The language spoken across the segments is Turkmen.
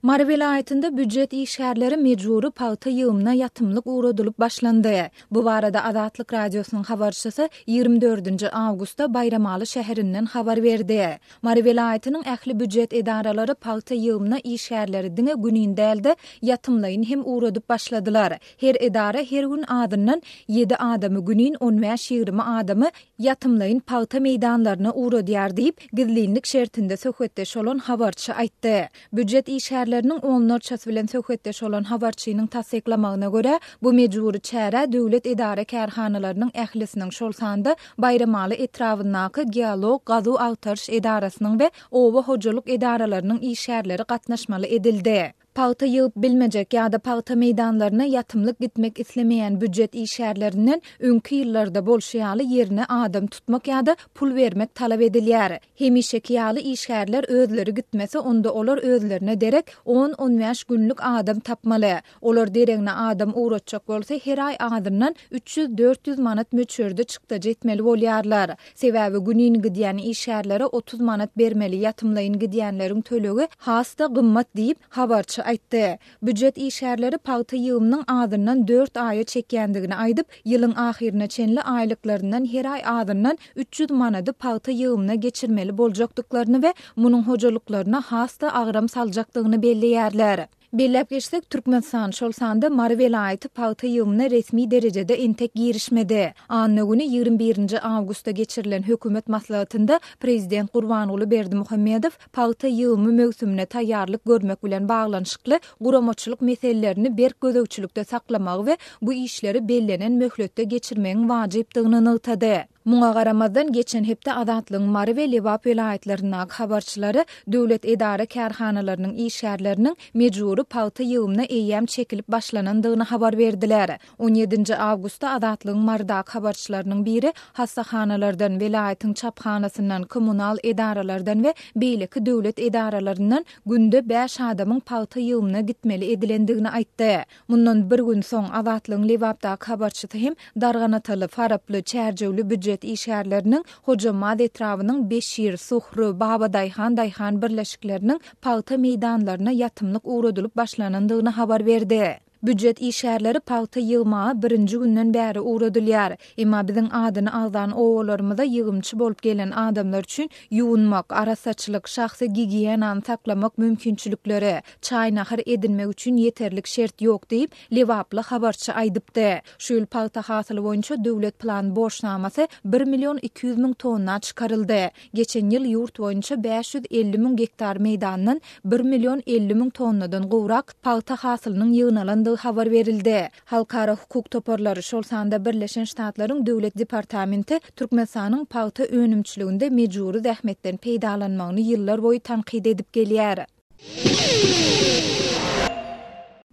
Mary welaýatynda býujet işgärleri mejbury pagta ýygymyna ýatymlyk ugradylyp başlandy. Bu barada Azatlyk Radiosynyň habarçysy ýigrimi dördünji awgustda Baýramaly şäherinden habar berdi. Mary welaýatynyň ähli býujet edaralary pagta ýygymyna işgärleri diňe günin däl-de, ýatymlaýyn hem ugradyp başladylar. Her edara her gün azyndan ýedi adamy günin, on bäş-ýigrimi adamy ýatymlaýyn pagta meýdanlaryna ugradýar diýip, gizlinlik şertinde söhbetdeş bolan habarçy aýtdy. Býujet işgärleriniň onlarçasy bilen söhbetdeş bolan habarçynyň tassyklamagyna görä, bu mejbury çärä döwlet edara-kärhanalarynyň ählisiniň, şol sanda Baýramaly etrabyndaky geolog-gazuw-agtaryş edarasynyň we oba hojalyk edaralarynyň işgärleri gatnaşmaly edildi. Pagta ýygyp bilmejek ýa-da pagta meýdanlaryna ýatymlyk gitmek islemeýän býujet işgärlerinden öňki ýyllarda bolşy ýaly ýerine adam tutmak ýa-da pul bermek talap edilýär. Hemişeki ýaly işgärler özleri gitmese onda olar özlerine derek on-on bäş günlük adam tapmaly. Olar deregine adam ugratjak bolsa her aý azyndan üç ýüz-dört ýüz manat möçberde çykdajy etmeli bolýarlar. Sebäbi günin gidýän işgärlere 30 manat bermeli, ýatymlaýyn gidýänleriň tölegi has-da gymmat diýip, habarçy aýtdy. Býujet işgärleri pagta ýygymynyň azyndan dört aýa çekýändigini aýdyp, ýylyň ahyryna çenli aýlyklaryndan her aý azyndan 300 manady pagta ýygymyna geçirmeli boljakdyklaryny we munuň hojalyklaryna has-da agram saljakdygyny belleýärler. Belläp geçsek, Türkmenistan, şol sanda Mary welaýaty pagta ýygymyna resmi derejede entek girişmedi. Anna güni, 21 nji awgustda geçirilen hökümet maslahatynda prezident Gurbanguly Berdimuhamedow pagta ýygymy möwsümine taýýarlyk görmek bilen baglanyşykly guramaçylyk meselelerini berk gözegçilikde saklamagy we bu işleri bellenen möhletde geçirmegiň wajypdygyny nygtady. Muňa garamazdan, geçen hepde Azatlygyň Mary we Lebap welaýatlaryndaky habarçylary döwlet edara-kärhanalarynyň işgärleriniň mejbury pagta ýygymyna eýýäm çekilip başlanandygyny habar berdiler. On ýedinji awgustda Azatlygyň Marydaky habarçylarynyň biri hassahanalardan, welaýatyň çaphanasyndan, kommunal edaralardan we beýleki döwlet edaralaryndan günde bäş adamyň pagta ýygymyna gitmeli edilendigini aýtdy. Mundan bir gün soň, Azatlygyň Lebapdaky habarçysy hem Darganataly, Faraply, Çärjewli býujet işgärleriniň Hojambaz etrabynyň Beşir, Suhry, Babadaýhan daýhan birleşikleriniň pagta meýdanlaryna ýatymlyk ugradylyp başlanandygyny habar berdi. Býujet işgärleri pagta ýygmaga birinji günden bäri ugradylýar. Emma biziň adyny agzan obalarymyza ýygymçy bolup gelen adamlar üçin ýuwunmak, arassaçylyk, şahsy gigiýenany saklamak mümkinçilikleri, çaý-nahar edinmek üçin ýeterlik şert ýok diýip, lebaply habarçy aýdypdy. Şu ýyl pagta hasyly boýunça döwlet plan borçnamasy bir million 200 müň tonna çykaryldy. Geçen ýyl ýurt boýunça 550 müň gektar meýdandan bir million 50 müň tonnadan gowrak pagta hasylynyň ýygnalandygy habar berildi. Halkara hukuk toparlary, şol sanda Birleşen Ştatlaryň Döwlet departamenti Türkmenistanyň pagta önümçiliginde mejbury zähmetden peýdalanmagyny ýyllarboýy tankyt edip gelýär.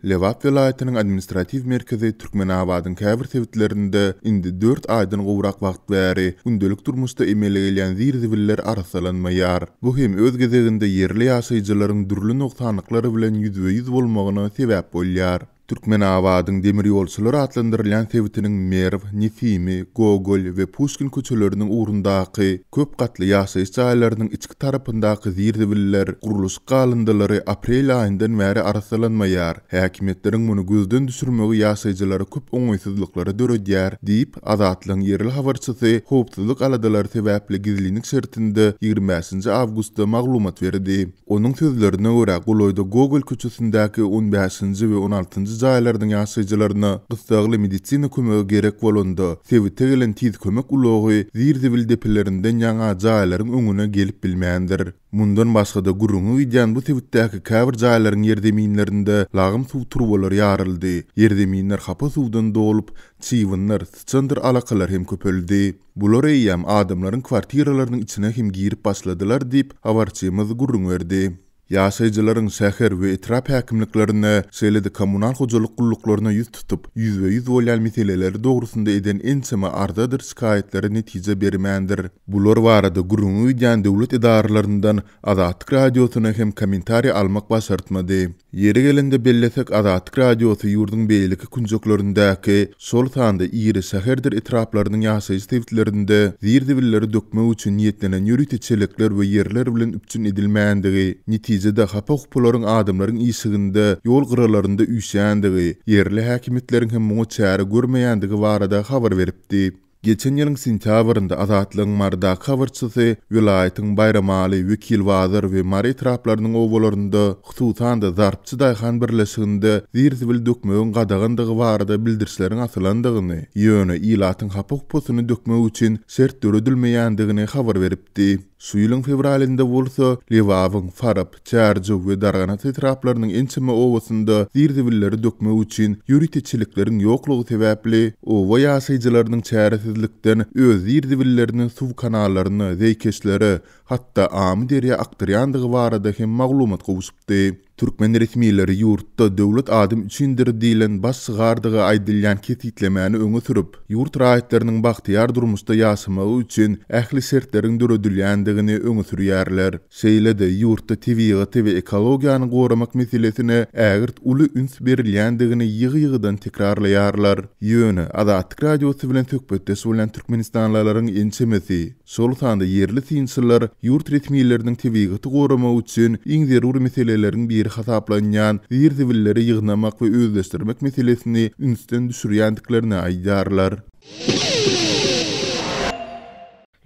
Lebap welaýatynyň administratiw merkezi Türkmenabadyň käbir sebitlerinde indi dört aýdan gowrak wagt bäri gündelik durmuşda emele gelýän zir-zibiller arassalanmaýar. Bu hem öz gezeginde ýerli ýaşaýjylaryň dürli nogsanlyklar bilen ýüzbe-ýüz bolmagyna sebäp bolýar. Türkmenabadyň Demirýolçular atlandyrylýan sebitiniň Merw, Nesimi, Gogol we Puşkin köçeleriniň ugrundaky köp gatly ýaşaýyş jaýlarynyň içki tarapyndaky zir-zibiller, gurluşyk galyndylary aprel aýyndan bäri arassalanmaýar. Häkimiýetleriň muny gözden düşürmegi ýaşaýjylara köp oňaýsyzlyklary döredýär diýip, Azatlygyň ýerli habarçysy howpsuzlyk aladalary sebäpli gizlinlik şertinde ýigrimi bäşinji awgustda maglumat berdi. Onuň sözlerine görä, golaýda Gogol köçesindäki on bäşinji we on altynjy jaýlarynyň ýaşaýjylaryna gyssagly medisina kömegi gerek bolanda, sebite gelen tiz kömek ulagy zir-zibil depelerinden ýaňa jaýlaryň öňüne gelip bilmändir. Mundan başga-da, gürrüňi gidýän bu sebitdäki käbir jaýlaryň ýerzeminlerinde lagym suw turbalary ýaryldy, ýerzeminler hapa suwdan dolup, çybynlar, syçandyr alakalar hem köpeldi. Bular eýýäm adamlaryň kwartiralarynyň içine hem girip başladylar diýip, habarçymyz gürrüň berdi. Ýaşaýjylaryň şäher we etrap häkimliklerine, şeýle-de kommunal hojalyk gulluklaryna ýüz tutup, ýüzbe-ýüz bolýan meseleleri dogrusynda eden ençeme arzadyr şikaýatlary netije bermändir. Bular barada gürrüňi gidýän döwlet edaralaryndan Azatlyk Radiosyna hem kommentariý almak başartmady. Ýeri gelende bellesek, Azatlyk Radiosy ýurduň beýleki künjeklerindäki, şol sanda iri şäherdir etraplarynyň ýaşaýyş sebitlerinde zir-zibilleri dökmek üçin niýetlenen ýörite çelekler we ýerler bilen üpjün edilmändigi, netijede. Netijede hapa-hupalaryň adamlaryň işiginde, ýol gyralarynda üýşýändigi, ýerli häkimiýetleriň hem muňa çäre görmeýändigi barada habar beripdi. Geçen ýylyň sentýabrynda Azatlygyň Marydaky habarçysy welaýatyň Baýramaly, Wekilbazar we Mary etraplarynyň obalarynda, hususan-da Zarpçy daýhan birleşiginde zir-zibil dökmegiň gadagandygy barada bildirişleriň asylandygyny, ýöne ilatyň hapa-hupasyny dökmek üçin şert döredilmeýändigini habar beripdi. Şu ýylyň fewralynda bolsa, Lebabyň Farap, Çärjew we Darganat etraplarynyň ençeme obasynda zir-zibilleri dökmek üçin ýörite çelekleriň ýoklugy sebäpli, oba ýaşaýjylarynyň çäresizlikden öz zir-zibillerini suw kanallaryna, zeýkeşlere, hatda Amyderýa akdyrýandygy barada hem maglumat gowşupdy. Türkmen resmileri ýurtda Döwlet adam üçindir diýlen baş şygardygy aýdylýan kesgitlemäni öňe sürüp, ýurt raýatlarynyň bagtyýar durmuşda ýaşamagy üçin ähli şertleriň döredilýändigini öňe sürýärler. Şeýle-de, ýurtda tebigaty we ekologiýany goramak meselesine ägirt uly üns berilýändigini ýygy-ýygydan tekrarlaýarlar. Ýöne, Azatlyk Radiosy bilen söhbetdeş bolýan türkmenistanlylaryň ençemesi, Şol sanda ýerli synçylar ýurt resmileriniň tebigaty goramak üçin iň zerur meseleleriň biri hasaplanýan zir-zibilleri ýygnamak we özleşdirmek meselesini ünsden düşürýändiklerini aýdýarlar.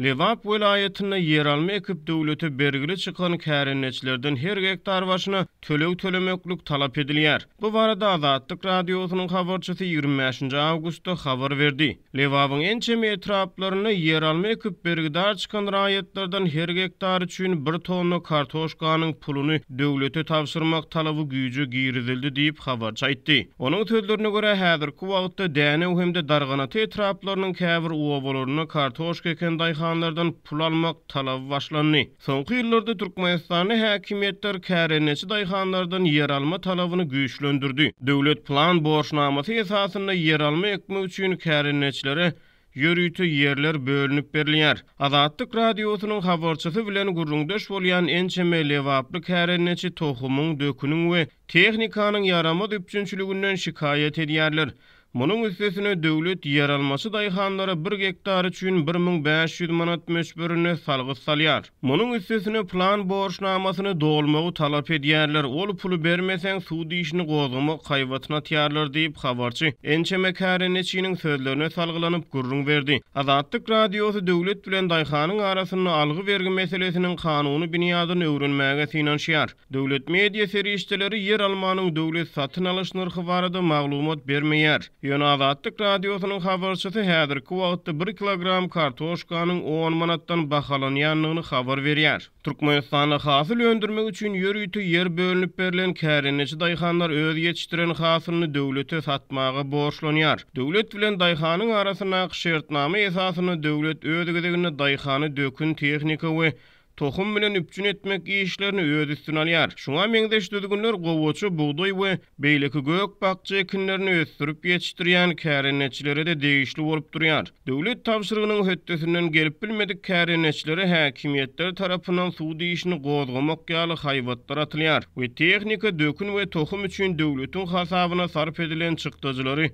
Lebap welaýatynda ýeralma ekip döwlete bergili çykan kärendeçilerden her gektar başyna töleg tölemeklik talap edilýär. Bu barada Azatlyk Radiosynyň habarçysy 25-nji awgustda habar berdi. Lebabyň ençeme etraplarynda ýeralma ekip bergidar çykan raýatlardan her gektar üçin bir tonna kartoşkanyň puluny döwlete tabşyrmak talaby güýje girizildi diýip, habarçy aýtdy. Onuň sözlerine görä, häzirki wagtda Dänew hem-de Darganata etraplarynyň käbir obalarynda kartoşka eken daýhanlardan pul almak talaby başlandy. Soňky ýyllarda Türkmenistanda häkimiýetler kärendeçi daýhanlardan ýeralma talabyny güýçlendirdi. Döwlet plan borçnamasy esasynda ýeralma ekmek üçin kärendeçilere ýörite ýerler bölünip berilýär. Azatlyk Radiosynyň habarçysy bilen gürrüňdeş bolýan ençeme lebaply kärendeçi tohumyň, döküniň we tehnikanyň ýaramaz üpjünçiliginden şikaýat edýärler. Munuň üstesine, döwlet ýeralmaçy daýhanlara bir gektar üçin 1500 manat möçberinde salgyt salýar. Munuň üstesine, plan borçnamasyny dolmagy talap edýärler, ol puly bermeseň, sud işini gozgamak haýbatyny atýarlar diýip, habarçy ençeme kärendeçiniň sözlerine salgylanyp gürrüň berdi. Azatlyk Radiosy döwlet bilen daýhanyň arasynda algy-bergi meselesiniň kanuny binýadyny öwrenmäge synanyşýar. Döwlet media serişdeleri ýer almanyň döwlet satyn alyş nyrhy barada maglumat bermeýär. Ýöne Azatlyk Radiosynyň habarçysy häzirki wagtda bir kilogram kartoşkanyň on manatdan bahalanýandygyny habar berýär. Türkmenistanda hasyl öndürmek üçin ýörite ýer bölünip berlen kärendeçi daýhanlar öz ýetişdiren hasylyny döwlete satmaga borçlanýar. Döwlet bilen daýhanyň arasyndaky şertnama esasynda döwlet öz gezeginde daýhany dökün, tehnika we tohum bilen üpjün etmek işlerini öz üstüne alýar. Şuňa meňzeş düzgünler gowaça, bugdaý we beýleki gök-bakja ekinlerini ösdürip ýetişdirýän kärendeçilere-de degişli bolup durýar. Döwlet tabşyrygynyň hötdesinden gelip bilmedik kärendeçilere häkimiýetler tarapyndan sud işini gozgamak ýaly haýbatlar atylýar we tehnika, dökün we tohum üçin döwletiň hasabyna sarp edilen çykdajylary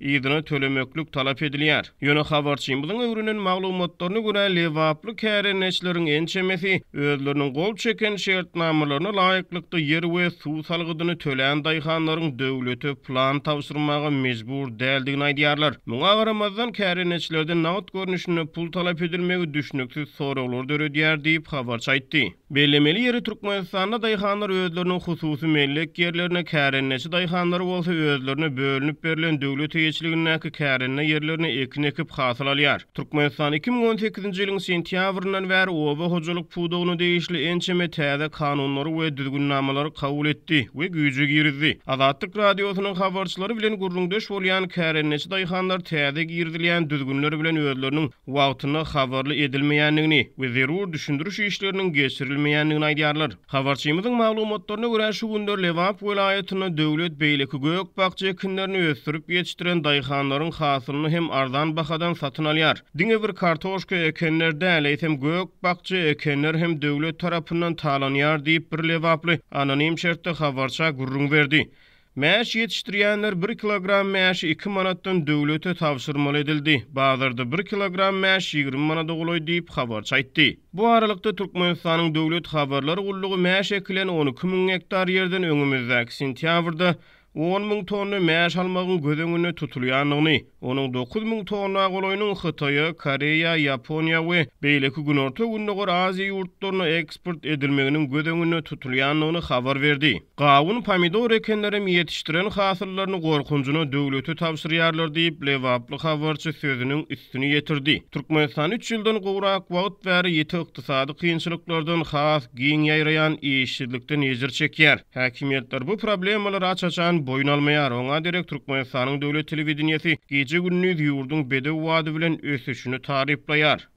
yzyna tölemeklik talap edilýär. Ýöne habarçymyzyň öwrenen maglumatlaryna görä, lebaply kärendeçileriň ençemesi özleriniň gol çeken şertnamalaryna laýyklykda ýer we suw salgydyny tölän daýhanlaryň döwlete plan tabşyrmaga mejbur däldigini aýdýarlar. Muňa garamazdan, kärendeçilerden nagt görnüşinde pul talap edilmegi düşnüksiz soraglary döredýär diýip, habarçy aýtdy. Bellemeli ýeri, Türkmenistanda daýhanlar özleriniň hususy mellek ýerlerine, kärendeçi daýhanlar bolsa özlerine bölünip berlen döwlet eýeçiligindäki kärende ýerlerine ekin ekip hasyl alýar. Türkmenistan 2018-nji ýylyň sentýabryndan bäri oba hojalyk pudagyna degişli ençeme täze kanunlary we düzgünnamalary kabul etdi we güýje girizdi. Azatlyk Radiosynyň habarçylary bilen gürrüňdeş bolýan kärendeçi daýhanlar täze girizilýän düzgünler bilen özleriniň wagtynda habarly edilmeýändigini we zerur düşündiriş işleriniň geçirilmeýändigini aýdýarlar. Habarçymyzyň maglumatlaryna görä, şu günler Lebap welaýatynda döwlet beýleki gök-bakja ekinlerini ösdürip ýetişdiren daýhanlaryň hasylyny hem arzan bahadan satyn alýar. Diňe bir kartoşka ekenler däl, eýsem gök-bakja ekenler hem döwlet tarapyndan talanýar diýip, bir lebaply anonim şertde habarça gürrüň berdi. Mäş ýetişdirýänler bir kilogram mäşi iki manatdan döwlete tabşyrmaly edildi. Bazarda bir kilogram mäş 20 manada golaý diýip, habarçy aýtdy. Bu aralykda, Türkmenistanyň Döwlet habarlar gullugy mäş ekilen 12 müň gektar ýerden öňümizdäki sentýabrda 10 000 tonna mäş almagyň göz öňünde tutulýandygyny, onuň 9000 tonna golaýynyň Hytaýa, Koreýa, Ýaponiýa we beýleki Günorta-Gündogar Aziýa ýurtlaryna eksport edilmeginiň göz öňünde tutulýandygyny habar berdi. Gawun, pomidor ekenlerem ýetişdiren hasyllaryny gorkunjyna döwlete tabşyrýarlar diýip, lebaply habarçy sözüniň üstüni ýetirdi. Türkmenistan üç ýyldan gowrak wagt bäri ýiti ykdysady kynçylyklardan, has giň ýaýraýan işsizlikden ejir çekýär. Häkimiýetler bu problemalary aç-açan boýun almaýar, oňa derek Türkmenistanyň döwlet telewideniýesi gije-gündiz ýurduň bedew bady bilen ösüşini taryplaýar.